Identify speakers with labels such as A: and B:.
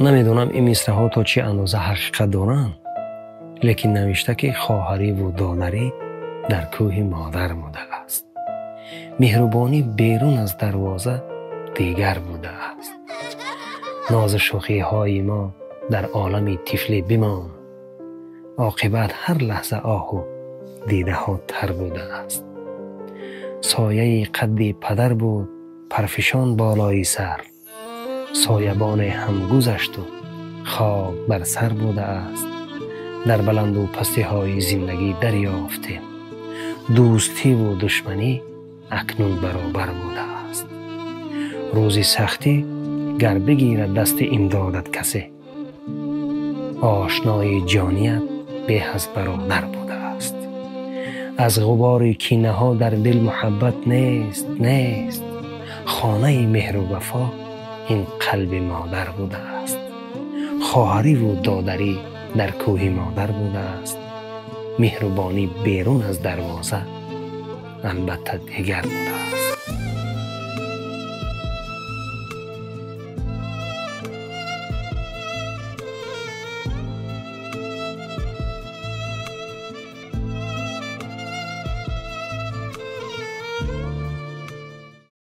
A: Намедонам, ин мисраҳо то чӣ андоза ҳақиқат доранд, лекин навишта, ки хоҳариву додарӣ дар кӯҳи модар будааст, меҳрубонӣ берун аз дарвоза дигар будааст. Нозу шӯхиҳои мо дар олами тифлӣ бимонд, оқибат ҳар лаҳза оҳу дидаҳо тар будааст. Сояи қадди падар буд парфишон болои сар, соябоне ҳам гузашту хок бар сар будааст. Дар баланду пастиҳои зиндагӣ дарёфтем, дӯстиву душманӣ акнун баробар будааст. Рӯзи сахтӣ гар бигирад дасти имдодат касе, ошнои ҷоният беҳ аз бародар будааст. Аз ғубори кинаҳо дар дил муҳаббат нест, нест. Хонаи меҳру вафо ин қалби модар будааст. Хоҳариву додарӣ дар кӯҳи модар будааст. Меҳрубонӣ берун аз дарвоза албатта дигар будааст.